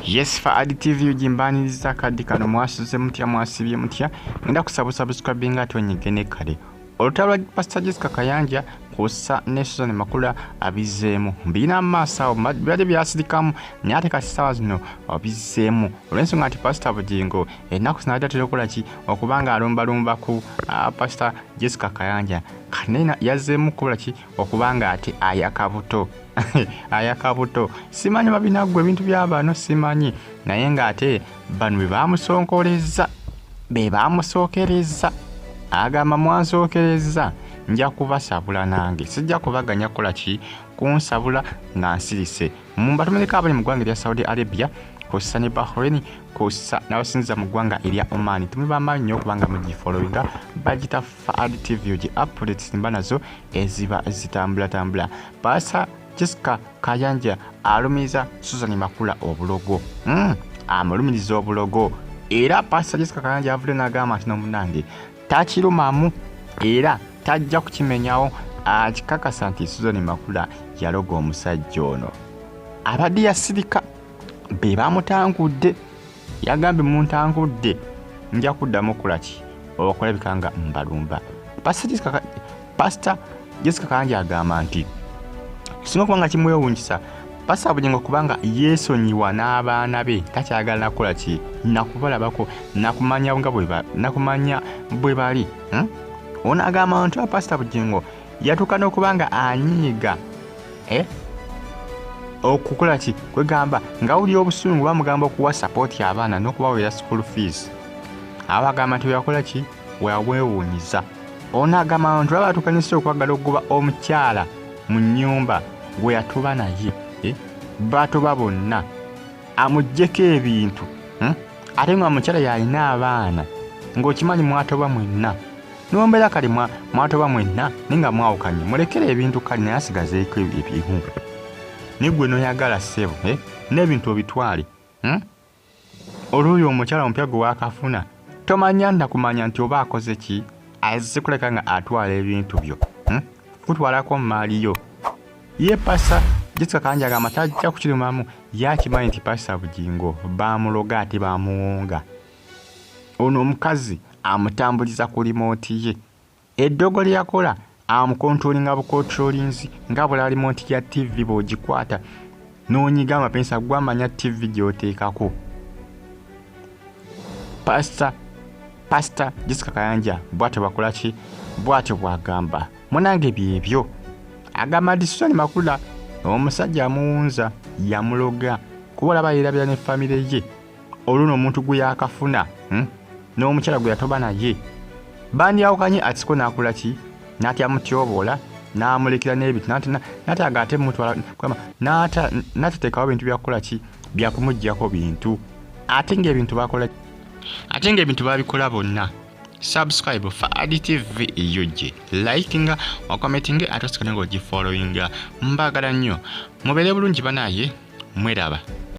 Yes, Faad TV ugimbaniriza akaddi kano. Mwasuze mutya? Mwasibye mutya? Ngenda kusaba subscribing ate onyige ne kale. Olutalo lwa Pastor Jessica Kayanja kw'ossa ne Susan Makula abizzeemu, mbirina mu maaso awo. Bibadde byasirikamu, naye ate kati ssaawa zino obizzeemu olw'ensonga nti Pasita Bugingo ennaku zino abadde atera okukola ki? Okuba nga alumbalumba ku Pasita Jessica Kayanja. Kati naye yazzeemu kukola ki? Okuba nga ate ayaka buto, ayaka buto. Simanyi babinaggwa ebintu bya bano, simanyi, naye ng'ate bano be baamusonkolezza, be baamusookerezza. Agamba, "Mwansookerezza, nja kubasabula, nange sijja kubaganya kukola ki? Kunsabula nga nsirise." Mubatumireko abali mu ggwanga erya Saudi Arabia kw'ossa ne Bahrain, kw'ossa n'abasinziza mu ggwanga erya Oman. Tumuli bamaanyi nnyo okubanga mugifollowinga, bagita Faad TV. Gi updates mba nazo eziba zitambulatambula. Pastor Jessica Kayanja alumiriza Susan Makula obulogo. Amulumiriza obulogo, era Pastor Jessica Kayanja avudde n'agamba nti nomunange takirumamu era tajja kukimenyawo. Akikakasa nti Susan Makula yaloga omusajja ono abadde yasirika, be bamutangudde. Yagambye, "Muntangudde, nja kuddamu okukola ki? Okulabika nga mbalumba." Pastor Jessica Kayanja agamba nti kisinga okuba nga kimwewuunyisa Pastor Bugingo kubanga yeesonyiwa n'abaana be, takyagala nakukola ki? Nakubalabako, nakumanya nga nakumanya bwe bali, Ono agamba nti Pastor Bugingo yatuuka n'okuba nga anyiiga, eh? Okukola ki? Kwegamba nga wulira obusungu, bamugamba okuwa support abaana n'okubaweera school fees. Awo agamba nti weyakola ki? Wewewuunyiza. Ono agamba nti olaba atuukanyisa okwagala okugoba omukyala mu nnyumba gwe yatuba naye, eh? Batoba bonna, amuggyeko ebintu, Ate nga omukyala yalina abaana, ng'okimanyi mwatoba mwenna, nombeera kale mwatoba mwenna, naye nga mwawukanye, mulekere ebintu kale, naye asigazeeko ebimu. Naye gwe noyagala ssebo, eh? N'ebintu obitwale, Olwoyo omukyala omupya gwe wakafuna, tomanya nakumanya nti oba akoze ki, azze kuleka nga atwala ebintu byo, Kutwalako maali yo. Ye Pastor Jessica Kayanja agamba tajja kukirumamu. Ye akimanyi nti Pastor Bugingo bamuloga ate bamuwonga. Ono omukazi amutambuliza ku remote ye. Eddogo lye yakola, amucontrollinga bucontrollinzi nga bw'olaba remote ya TV, bw'ogikwata n'onyiga amapeesa, gwe amanya TV gy'oteekako. Pastor Jessica Kayanja bw'atyo bakola ki? Bw'atyo bw'agamba. Munange byebyo. Agamba nti Susan Makula omusajja amuwunza, yamuloga, kuba olaba yeerabira ne famire ye. Olwo omuntu gwe yakafuna, N'omukyala gwe yatoba naye bandyawukanye, atisiko n'akola ki? N'atyamutyoboola, n'amulekera n'ebintu, n'atyaga ate mutwala, n'atateekawo bintu byakukola ki? Byakumuggyako bintu, ate ng'ebintu bakola, ate ng'ebintu babikola bonna. Subscribe Faad TV UG, likinga, ocommentinga, ate osikale ng'ogifollowinga. Mbagala nnyo, mubeere bulungi banaye, mweraba.